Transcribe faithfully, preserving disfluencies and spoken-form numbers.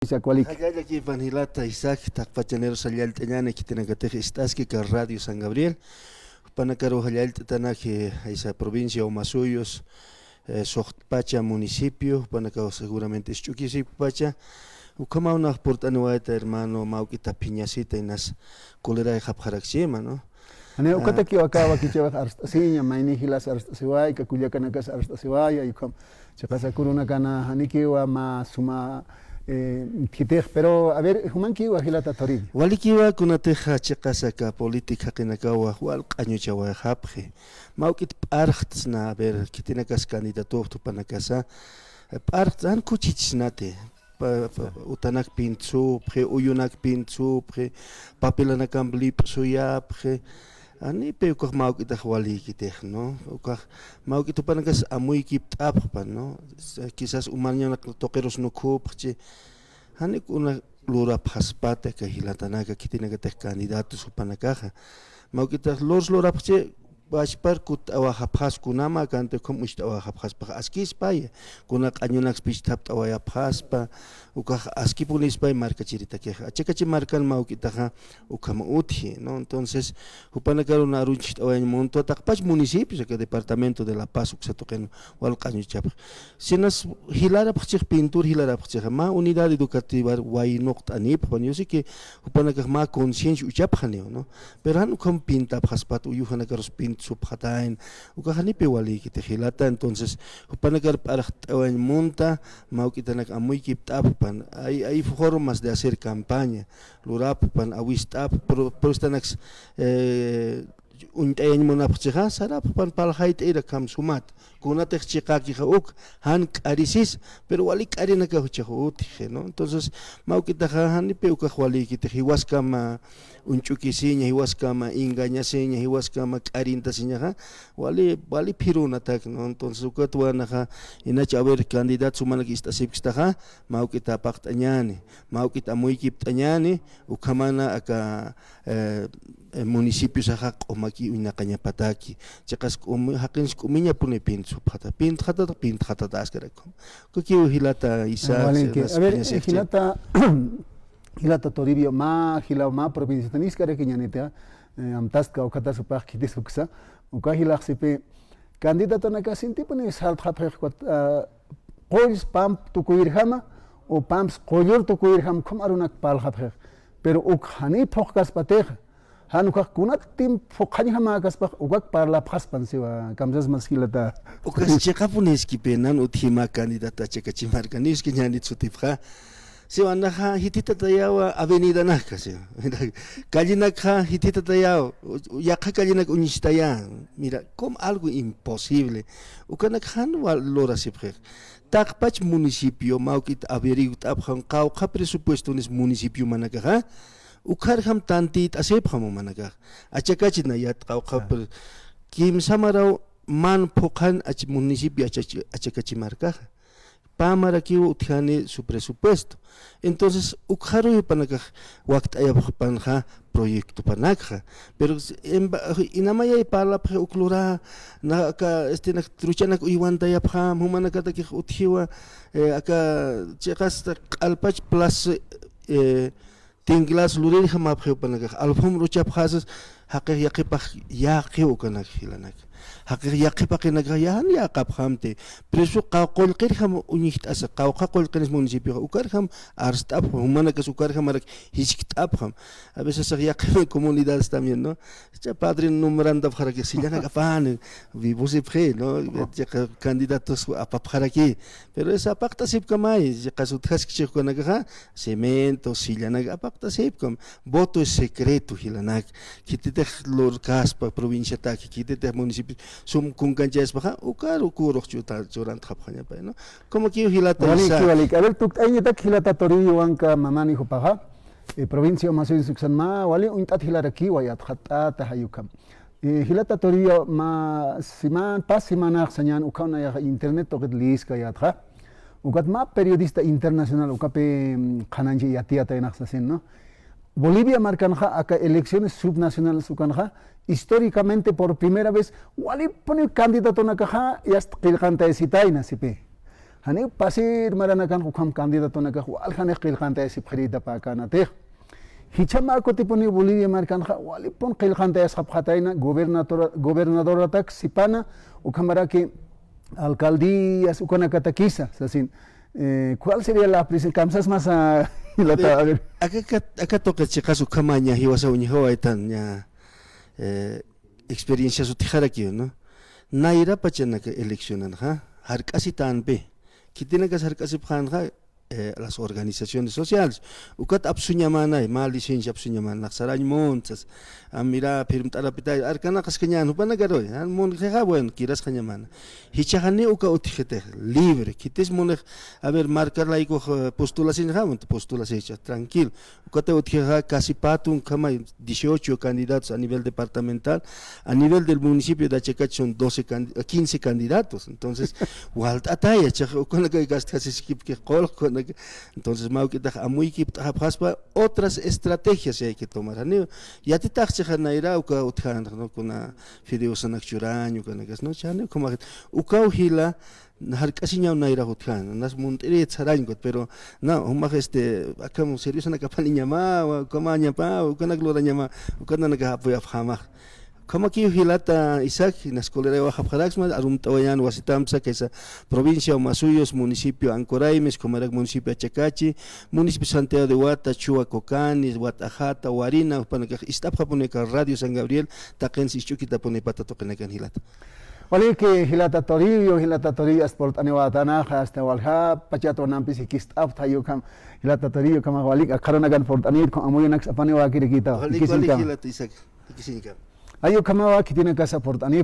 Isaac, walik. Jallallakïpan jilata Isaac, taqpachaneru jallallt'añäni khitinakatix ist'aski aka Radio San Gabriel. Jupanakaru jallallt'atanaki, eh, aka provincia Omasuyos, eh, suxtpacha municipio, jupanakaw seguramente isch'ukisipkpacha. Ukhamaw nax purt'aniwayta, hermano, mä juk'ita phiñasita inas colerayxapxarakchima, ¿no? Janiw, ah, ukatakiw aka wakichäwix arst'asiña, mayni jilas arst'asiwayka, kullakanakas arst'asiwaya, ukham chiqasa kurunakan janikiwa mä suma, eh, khitix, pero, a ver, jumankiwa jilata Toribio. Walikiwa, kunatix chiqasa aka política jaqinakawa wal q'añuchawayxapxi. Mä juk'it p'arxtsna, a ver, khitinakas candidato jupanakasa, eh, p'arxts, jan kuchichsnati. Pa, pa, utanak pintsupxi, uyunak pintsupxi, papelanakamp lip'suyapxi. Janipi ukax mä juk'itax walïkitix, ¿no? Ukax mä juk'it jupanakas amuykipt'apxpan, ¿no? Quizás umañanak tuqirus nukhupxchi. Janik una lurapxaspati aka jilatanaka, khitinakatix candidatos jupanakaxa. Mä juk'itax lurs lurapxchi, pachpar kutt'awayapxas kunama, akanti ukham ucht'awayapxaspax askispaya, kuna q'añunaks pichthapt'awayapxaspa, ukax askipunispay markachiritakix. Achakachi markan mä juk'itaxa ukham utji, ¿no? Entonces, jupanakaru nax arunchjt'awayañ muntwa taqpach municipios, aka departamento de La Paz uksa tuqin wal q'añuchapxi. Sinas jilarapxchix, pintur jilarapxchix, mä unidad educativa waynuqt'anipxpan, yo sé que jupanakax mä conciencia uchapxaniw, ¿no? Pero jan ukham pintapxaspat, uyujanakarus pintsupxatayna, ukax janipi walïkiti jilata. Entonces, jupanakar p'arxt'awayañ munta, mä juk'itanak amuykipt'apxpan, hay, hay formas de hacer campaña, lurapxpan, awist'apxpan, pero, pero ustanaks, eh, uñt'ayañ munapxchixa, sarapxpan parlxayt'ayir akham sumat. Kunatix chiqäkixa uk, jan k'arisis, pero wali k'arinakax juchax utji, ¿no? Entonces, mä juk'itaxa janipi ukax walïkiti, jiwaskama uñch'ukisiña, jiwaskama engañasiña, jiwaskama k'arintasiñaxa, wali, wali phirunatak, ¿no? Entonces, ukatwa naxa, inach, a ver, candidatos jumanak ist'asipkstaxa, mä juk'it apaqt'añäni, mä juk'it amuykipt'añäni, ukhamana aka, eh, eh, municipiosaxa q'umaki uñnaqañapataki. Chiqas k'umi, jaqinsa k'umiñapuni pintsupxata, pintxatata, pintxatata askarakum. Ukakiw jilata Isaac, waliki. A ver, jilata, jilata Toribio, mä jilaw mä provinciatan jisk'arakiñäniti, eh, amtastka ukhatas jupax khitis uksa, uka jilax sipi, candidatonaka sintipuni sartxapxix, ah, qulls pamp tukuyirjama, o pamps qullur tukuyirjama, ukham arunak parlxapxix. Pero uk janiy phuqkaspatix, jan ukax kunatï phuqhañjamäkaspax, ukak parlapxaspan siwa, kamsasmas jilata. Ukas chiqapuniskipi, nan utji mä candidato Achacachi marka, niwski ñänit sutipxa. Siwa, naxa jithitatayäwa avenidanaka, siwa. Mira, callenakxa jithitatayäwa, yaqha callenak uñstayä. Mira, como algo imposible. Ukanak jan wal lurasipxix. Taqpach municipio, mä juk'it averiguat'apxam, qawqha presupuestonis municipiomanakaxa, ukharjam tantït'asipxam jumanakax. Achakachit nayat qawqha pre-, kimsa maraw man phuqhan ach-, municipio Achachi-, Achacachi markaxa. Pä marakiw utjani su presupuesto. Entonces, ukxaruy jupanakax wakt'ayapxpanxa proyectopanakxa. Pero s-, emba-, inamayay parlapxi uk lurä, na aka, este, nak truchanak uywantayapxam, jumanakatakix utjiwa, eh, aka chiqas q'alpach plaza, eh, tinclas lurirjamapxi jupanakax, alfombra uchapxasas, jaqix yaqhipax yäqiw ukanak jilanak. Jaqix yaqhipaqinakax jan yäqapxamti. Presu qaw qullqirjam uñjt'asa, qawqha qullqinis municipioxa, ukarjam arst'apxam, jumanakas ukarjamarak jiskt'apxam. A veces yaqhip comunidades también, ¿no? Cha padre nombrantapxarakix sillanak apani, vivosipxi, ¿no? Chiqa candidatos apapxaraki. Pero es apaqt'asipkamay, chiqas utjaskchix ukanakaxa, cemento, sillanak apaqt'asipkam. Voto es secreto, jilanak. Khititix lurkaspa provinciataki, khititix municipio, sum kunkanchaspaxa, ukar ukurux chuta-, churantxapxañapay, ¿no? Como que jilata Isaac. Walik, walik. A ver, tukt'ayañatak jilata Toribio Huanca Mamani jupaxa, eh, provincia Omasuyos uksan mä wali uñt'at jilarakiwa yatxatt'ata jay ukham. Eh, jilata Toribio, mä siman, pas semanax sañän ukham nayax internet tuqit lïskayätxa. Ukat mä periodista internacional ukapi, mm, qhanañchi yatiyataynax sasin, ¿no? Bolivia markanxa aka elecciones subnacionales ukanxa, históricamente por primera vez, walipuniw candidatonakaxa yast qillqantayasitayna, sipi. Janiw pasir maranakanxa ukham candidatonakax wal janix qillqantayasipxirïtapäkänatix. Jichha mä kutipuniw Bolivia markanxa walipun qillqantayasxapxatayna gobernadora-, gobernadoratak sipana, ukhamaraki alcaldías ukanakatakisa, sasin, eh, ¿cuál sería la prisen-, kamsasmasa, jilata? A ver, aka kat-, aka tuqit chiqas ukhamaña jiwasaw uñjawaytan ña, eh, experiencias utjarakiw, ¿no? Nayrapachanaka eleccionanxa, jark'asitänpi. Khitinakas jark'asipxänxa, eh, las organizaciones sociales. Ukat apsuñamänay, mä licencia apsuñamän, nax sarañ muntsas, a, mira, firmt'arapitay, arkanakaskañän, jupanakaruy, jan munxixa, bueno, kirasxañamäna. Jichhax janiw uka utjxitix, libre, khitis munix, a ver, marcar laykux, eh, postulasiñxa, bueno, postulasicha, tranquilo. Ukata utjixa casi pä tunka ukhama dieciocho candidatos a nivel departamental, a nivel del municipio de Achacachi son doce candi-, quince candidatos. Entonces, walt'ataya, chax, ukanaka kastjasiskipki qulq, ukanaka. Entonces, mä juk'itax amuykipt'xapxaspa, otras estrategias hay que tomar. Janiw, yatitax chixa nayra uka utjänxa, ¿no? Kuna fideosanak churañ, ukanakas, ¿no? Chani, ukhamax, ukaw jila, jark'asiñaw nayrax utjäna, nas munt'irit sarañ ukat, pero na, jumax, este, akham servicionak apaniñama, wa, ukhamañapa, ukanak lurañama, ukanakax apuyapxämax. Ukhamakiw jilata Isaac, nas coleray wajapxaraksma, arumt'awayän wasitampsa, kaysa provincia Omasuyos, municipio Ancoraimes, ukhamarak municipio Achacachi, municipio Santiago de Huata, Chua Cocani, Wat'ajata, Warina, jupanakax ist'apxapunïka Radio San Gabriel, taqinsa isch'ukitapuni pata tuqinakan jilata. Waliki, jilata Toribio, jilata Toribio, as purt'aniwätanxa, hasta walja pachat wanampis jikist'apxta, ukham, jilata Toribio, ukhamax walik, akxarunakan purt'anït, ukham amuyunaks apaniwäkirikïtawa. Walik, walik, jikisiñkama. Jilata Isaac, jikisiñkama. Ay, ukhamawa, khitinakasa purt'anït.